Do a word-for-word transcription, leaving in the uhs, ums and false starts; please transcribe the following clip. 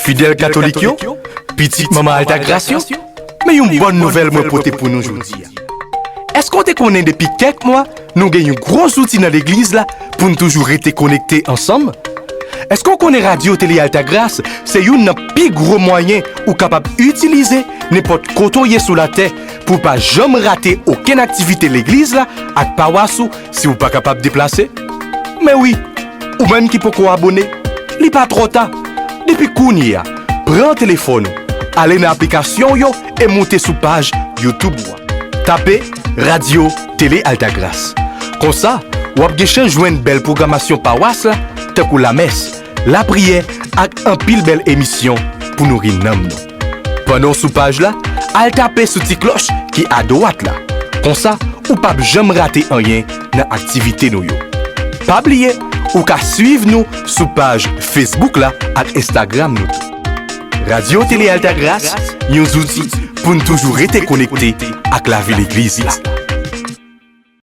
Fidèl katolik yo, pitit manman Altagras yo, men yon bòn nouvèl mwen pote pou nou jodi a. Èske w te konnen depi kèk mwa, nou gen yon gwo zouti nan legliz la pou n toujou rete konekte ansanm? Èske w konnen Radyo Tele Altagras se youn nan pi gwo mwayen ou kapab itilize nenpòt kote w ye sou latè pou w pa janm rate okenn aktivite legliz la ak pawas ou si w pa kapab deplase? Men wi, ou menm ki poko abone, li pa twò ta. Depi kounye a, pran telefòn ou, ale nan aplikasyon w yo e moute sou paj YouTube ou a. Tape Radyo Tele Altagras. Konsa, w ap gen chans jwenn bèl pwogramasyon pawas la, tankou lamès, lapriyè ak anpil bèl emisyon pou nouri nanm nou. Pandan w sou paj la, al tape sou ti klòch ki adwat la. Konsa, ou p ap janm rate anyen nan aktivite nou yo. Pa bliye, ou ka swiv nou sou paj Facebook la ak Instagram nou tou. Radyo Tele Altagras, yon zouti pou n toujou rete konekte ak lavi legliz la.